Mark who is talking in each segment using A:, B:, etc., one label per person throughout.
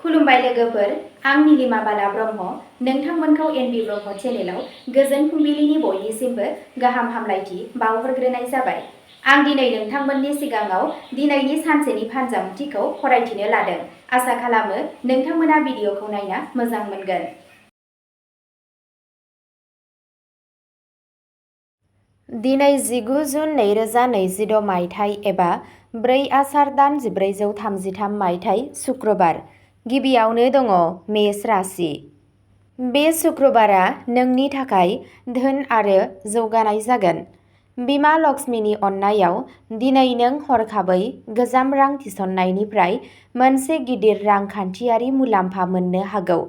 A: खुलुमबाय लोगोफोर, आं नीलिमा बाला ब्रह्म। नोंथांमोनखौ एनबि ब्रह्म चेनेलाव गोजोन फुंबिलिनि बयनिसिमबो गाहाम हामलायथि बावहरग्रोनाय जाबाय। आं दिनै नोंथांमोननि सिगाङाव दिनैनि सानसेनि फानजामुथिखौ फरायथिनो लादों। आसा खालामो नोंथांमोना भिडिअखौ नायना मोजां मोनगोन। दिनै 19 जुन 2026 मायथाइ एबा 4 आसार दान 1433 मायथाइ सुक्रबार। गिबियावनो दङ मेष राशि। बे सुक्रबारा नोंनि थाखाय धोन आरो जौगानाय जागोन। बिमा लक्ष्मीनि अननायाव दिनै नों हरखाबै गोजाम रां थिसननायनिफ्राय मोनसे गिदिर रांखान्थियारि मुलाम्फा मोननो हागौ।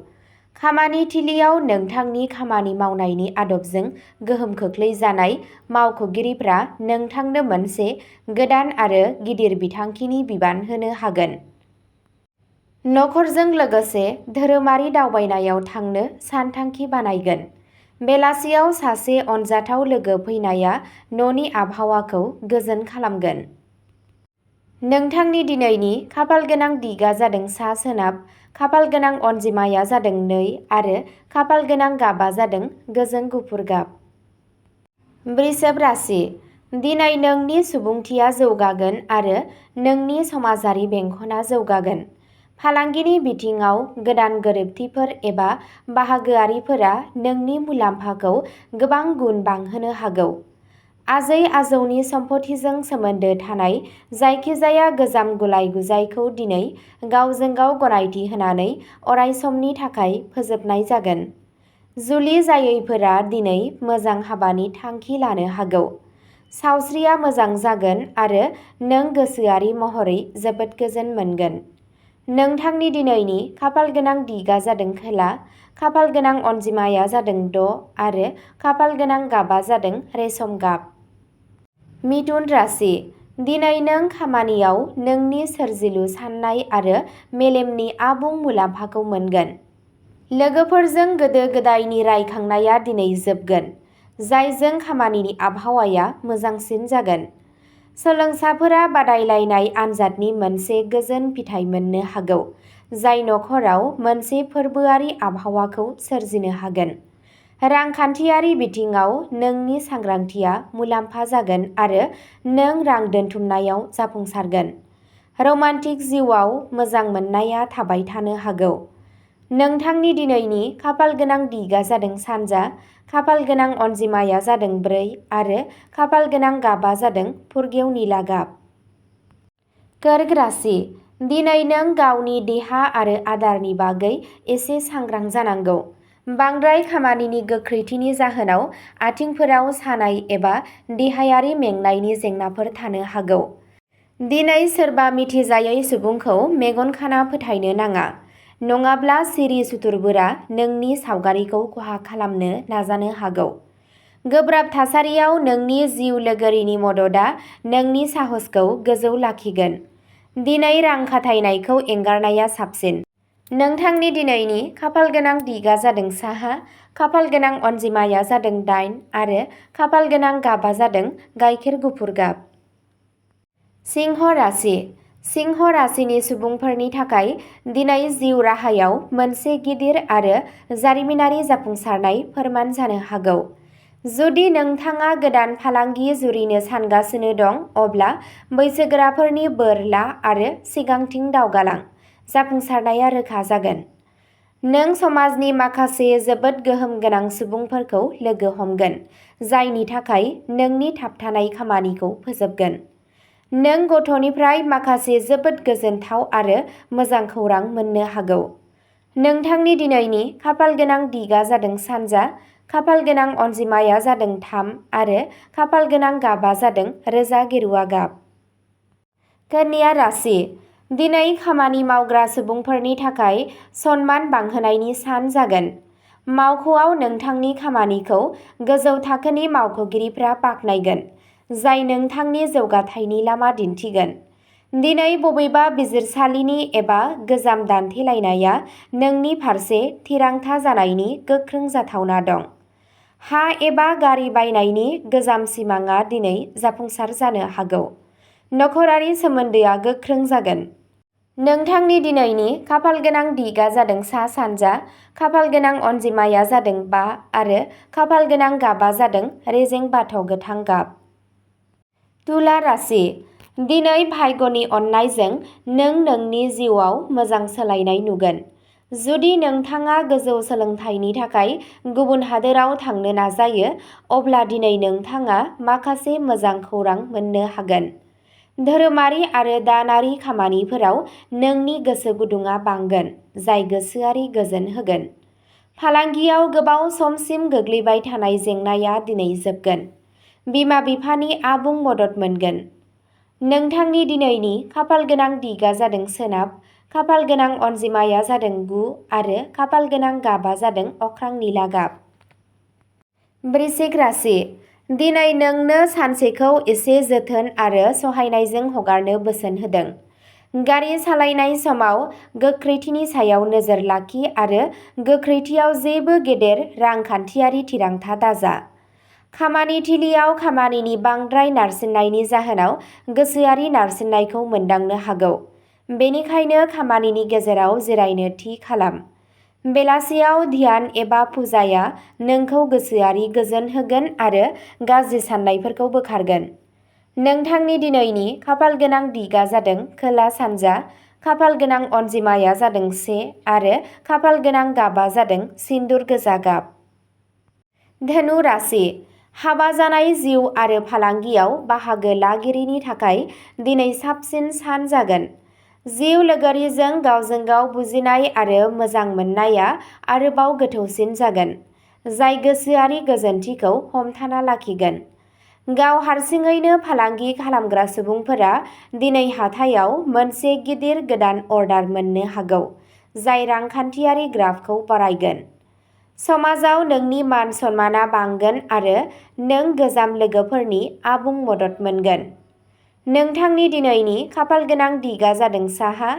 A: खामानि थिलियाव नोंथांनि खामानि मावनायनि आदबजों गोहोम खोख्लैजानाय मावख'गिरिफ्रा नोंथांनो मोनसे गोदान आरो गिदिर बिथांखिनि बिबान होनो हागोन। नखरजों लोगोसे धोरोमारि दावबायनायाव थांनो सानथांखि बानायगोन। बेलासियाव सासे अनजाथाव लोगो फैनाया न'नि आबहावाखौ गोजोन खालामगोन। नोंथांनि दिनैनि खाफालगोनां दिगा जादों सा-सोनाब, खाफालगोनां अनजिमाया जादों 2 आरो खाफालगोनां गाबा जादों गोजों गुफुर गाब। वृषभ राशि। दिनै नोंनि सुबुंथिया जौगागोन आरो नोंनि समाजारि बेंखनआ जौगागोन। फालांगिनि बिथिङाव गोदान गोरोबथिफोर एबा बाहागोआरिफोरा नोंनि मुलाम्फाखौ गोबां गुन बांहोनो हागौ। आजै-आजौनि सम्फथिजों सोमोन्दो थानाय जायखिजाया गोजाम गुलाय-गुजायखौ दिनै गावजों गाव गनायथि होनानै अरायसमनि थाखाय फोजोबनाय जागोन। जुलि जायैफोरा दिनै मोजां हाबानि थांखि लानो हागौ। सावस्रिया मोजां जागोन आरो नों गोसोआरि महरै जोबोद गोजोन मोनगोन। नोंथांनि दिनैनि खाफालगोनां दिगा जादों खोला, खाफालगोनां अनजिमाया जादों 6 आरो खाफालगोनां गाबा जादों रेशम गाब। मिथुन राशि। दिनै नों खामानियाव नोंनि सोरजिलु साननाय आरो मेलेमनि आबुं मुलाम्फाखौ मोनगोन। लोगोफोरजों गोदो-गोदायनि रायखांनाया दिनै जोबगोन, जायजों खामानिनि आबहावाया मोजांसिन जागोन। सोलोंसाफोरा बादायलायनाय आनजादनि मोनसे गोजोन फिथाय मोननो हागौ, जाय नखराव मोनसे फोरबोआरि आबहावाखौ सोरजिनो हागोन। रांखान्थियारि बिथिङाव नोंनि सांग्रांथिया मुलाम्फा जागोन आरो नों रां दोनथुमनायाव जाफुंसारगोन। रमान्टिक जिउआव मोजां मोननाया थाबाय थानो हागौ। नोंथांनि दिनैनि खाफालगोनां दिगा जादों सानजा, खाफालगोनां अनजिमाया जादों 4 आरो खाफालगोनां गाबा जादों फुरगेव निला गाब। कर्क राशि। दिनै नों गावनि देहा आरो आदारनि बागै एसे सांग्रां जानांगौ। बांद्राय खामानिनि गोख्रैथिनि जाहोनाव आथिंफोराव सानाय एबा देहायारि मेंनायनि जेंनाफोर थानो हागौ। दिनै सोरबा मिथिजायै सुबुंखौ मेगन खाना फोथायनो नाङा, नङाब्ला सिरि सुथुरफोरा नोंनि सावगारिखौ खहा खालामनो नाजानो हागौ। गोब्राब थासारियाव नोंनि जिउ लोगोरिनि मददआ नोंनि साहसखौ गोजौ लाखिगोन। दिनै रां खाथायनायखौ एंगारनाया साबसिन। नोंथांनि दिनैनि खाफालगोनां दिगा जादों साहा, खाफालगोनां अनजिमाया जादों 8 आरो खाफालगोनां गाबा जादों गाइखेर गुफुर गाब। सिंह राशि। सिंह राशिनि सुबुंफोरनि थाखाय दिनै जिउ राहायाव मोनसे गिदिर आरो जारिमिनारि जाफुंसारनाय फोरमान जानो हागौ। जुदि नोंथाङा गोदान फालांगि जुरिनो सानगासिनो दं, अब्ला बैसोगोराफोरनि बोर ला आरो सिगांथिं दावगालां। जाफुंसारनाया रोखा जागोन। नों समाजनि माखासे जोबोद गोहोम गोनां सुबुंफोरखौ लोगो हमगोन, जायनि थाखाय नोंनि थाबथानाय खामानिखौ फोजोबगोन। नों गथ'निफ्राय माखासे जोबोद गोजोनथाव आरो मोजां खौरां मोननो हागौ। नोंथांनि दिनैनि खाफालगोनां दिगा जादों सानजा, खाफालगोनां अनजिमाया जादों 3 आरो खाफालगोनां गाबा जादों रोजा गेरुवा गाब। कन्या राशि। दिनै खामानि मावग्रा सुबुंफोरनि थाखाय सनमान बांहोनायनि सान जागोन। मावख'आव नोंथांनि खामानिखौ गोजौ थाखोनि मावख'गिरिफ्रा बाख्नायगोन, जाय नोंथांनि जौगाथायनि लामा दिन्थिगोन। दिनै बबेबा बिजिरसालिनि एबा गोजाम दान्थेलायनाया नोंनि फारसे थिरांथा जानायनि गोख्रों जाथावना दं। हा एबा गारि बायनायनि गोजाम सिमांआ दिनै जाफुंसार जानो हागौ। नखरारि सोमोन्दोआ गोख्रों जागोन। नोंथांनि दिनैनि खाफाल गोनां दिगा जादों सा सानजा, खाफाल गोनां अनजिमाया जादों 5 आरो खाफाल गोनां गाबा जादों रेजें बाथ' गोथां गाब। तुला राशि। दिनै भाग्यनि अननायजों नों नोंनि जिउआव मोजां सोलायनाय नुगोन। जुदि नोंथाङा गोजौ सोलोंथाइनि थाखाय गुबुन हादोराव थांनो नाजायो, अब्ला दिनै नोंथाङा माखासे मोजां खौरां मोननो हागोन। धोरोमारि आरो दानारि खामानिफोराव नोंनि गोसो गुदुङा बांगोन, जाय गोसोआरि गोजोन होगोन। फालांगियाव गोबाव समसिम गोग्लैबाय थानाय जेंनाया दिनै जोबगोन। बिमा-बिफानि आबुं मदद मोनगोन। नोंथांनि दिनैनि खाफाल गोनां दिगा जादों सोनाब, खाफाल गोनां अनजिमाया जादों 9 आरो खाफाल गोनां गाबा जादों अख्रां निला गाब। वृश्चिक राशि। दिनै नोंनो सानसेखौ एसे जोथोन आरो सहायनायजों हगारनो बोसोन होदों। गारि सालायनाय समाव गोख्रैथिनि सायाव नोजोर लाखि आरो गोख्रैथियाव जेबो गेदेर रांखान्थियारि थिरांथा दाजा। खामानि थिलियाव खामानिनि बांद्राय नारसिननायनि जाहोनाव गोसोआरि नारसिननायखौ मोनदांनो हागौ। बेनिखायनो खामानिनि गेजेराव जिरायनो थि खालाम। बेलासियाव ध्यान एबा फुजाया नोंखौ गोसोआरि गोजोन होगोन आरो गाज्रि साननायफोरखौ बोखारगोन। नोंथांनि दिनैनि खाफाल गोनां दिगा जादों खोला सानजा, खाफाल गोनां अनजिमाया जादों 1 आरो खाफाल गोनां गाबा जादों सिन्दुर गोजा गाब। धनु राशि। हाबा जानाय जिउ आरो फालांगियाव बाहागो लागिरिनि थाखाय दिनै साबसिन सान जागोन। जिउ लोगोरिजों गावजों गाव बुजिनाय आरो मोजां मोननाया आरोबाव गोथौसिन जागोन, जाय गोसोआरि गोजोनथिखौ हमथाना लाखिगोन। गाव हारसिङैनो फालांगि खालामग्रा सुबुंफोरा दिनै हाथायाव मोनसे गिदिर गोदान अर्डार मोननो हागौ, जाय रांखान्थियारि ग्राफखौ बारायगोन। समाजाव नोंनि मान सन्माना बांगोन आरो नों गोजाम लोगोफोरनि आबुं मदद मोनगोन। नोंथांनि दिनैनि खाफाल गोनां दिगा जादों साहा,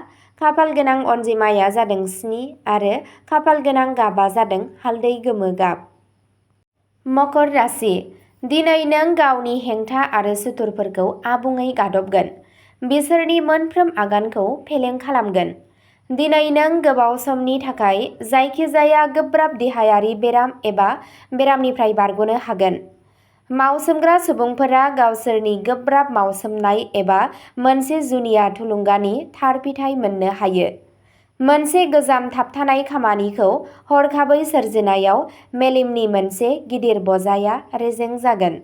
A: खाफाल गोनां अनजिमाया जादों 7 आरो खाफाल गोनां गाबा जादों हालदै गोमो गाब। मकर राशि। दिनै नों गावनि हेंथा आरो सुथुरफोरखौ आबुङै गादबगोन। बिसोरनि मोनफ्रोम आगानखौ फेलें खालामगोन। दिनै नों गोबाव समनि थाखाय जायखिजाया गोब्राब देहायारि बेराम एबा बेरामनिफ्राय बारग'नो हागोन। मावसोमग्रा सुबुंफोरा गावसोरनि गोब्राब मावसोमनाय एबा मोनसे जुनिया थुलुंगानि थार फिथाय मोननो हायो। मोनसे गोजाम थाबथानाय खामानिखौ हरखाबै सोरजिनायाव मेलेमनि मोनसे गिदिर बजाया रेजें जागोन।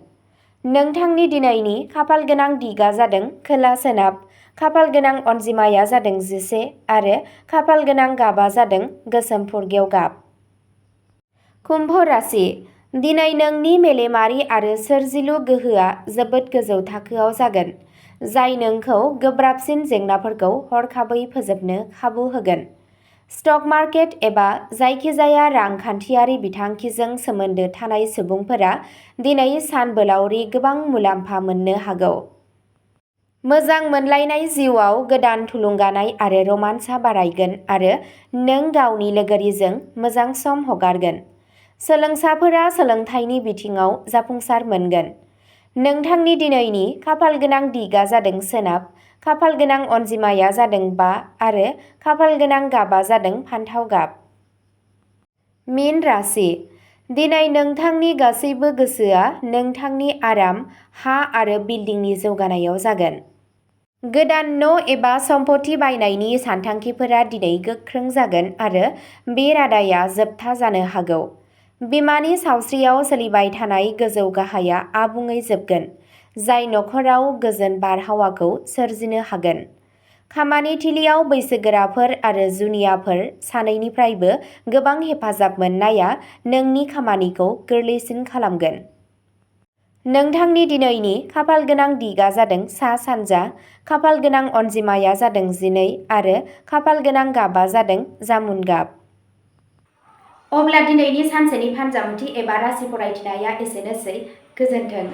A: नोंथांनि दिनैनि खाफाल गोनां दिगा जादों खोला सोनाब, खाफाल गोनां अनजिमाया जादों 11 आरो खाफाल गोनां गाबा जादों गोसोम फुरगेव गाब। कुम्भ राशि। दिनै नोंनि मेलेमारि आरो सोरजिलु गोहोआ जोबोद गोजौ थाखोआव जागोन, जाय नोंखौ गोब्राबसिन जेंनाफोरखौ हरखाबै फोजोबनो खाबु होगोन। स्टक मार्केट एबा जायखिजाया रांखान्थियारि बिथांखिजों सोमोन्दो थानाय सुबुंफोरा दिनै सानबोलावरि गोबां मुलाम्फा मोननो हागौ। मोजां मोनलायनाय जिउआव गोदान थुलुंगानाय आरो रमान्सआ बारायगोन आरो नों गावनि लोगोरिजों मोजां सम हगारगोन। सोलोंसाफोरा सोलोंथाइनि बिथिङाव जाफुंसार मोनगोन। नोंथांनि दिनैनि खाफाल गोनां दिगा जादों सोनाब, खाफाल गोनां अनजिमाया जादों 5 आरो खाफाल गोनां गाबा जादों फान्थाव गाब। मीन राशि। दिनै नोंथांनि गासैबो गोसोआ नोंथांनि आराम, हा आरो बिल्डिंनि जौगानायाव जागोन। गोदान न' एबा सम्पथि बायनायनि सानथांखिफोरा दिनै गोख्रों जागोन आरो बे रादायआ जोबथा जानो हागौ। बिमानि सावस्रियाव सोलिबाय थानाय गोजौ गाहायआ आबुङै जोबगोन, जाय नखराव गोजोन बारहावाखौ सोरजिनो हागोन। खामानि थिलियाव बैसोगोराफोर आरो जुनियाफोर सानैनिफ्रायबो गोबां हेफाजाब मोननाया नोंनि खामानिखौ गोरलैसिन खालामगोन। नोंथांनि दिनैनि खाफाल गोनां दिगा जादों सा सानजा, खाफाल गोनां अनजिमाया जादों 12 आरो खाफाल गोनां गाबा जादों जामुन गाब। अब्ला दिनैनि सानसेनि फानजामुथि एबा राशि फरायथिनाया एसेनोसै। गोजोन्थों।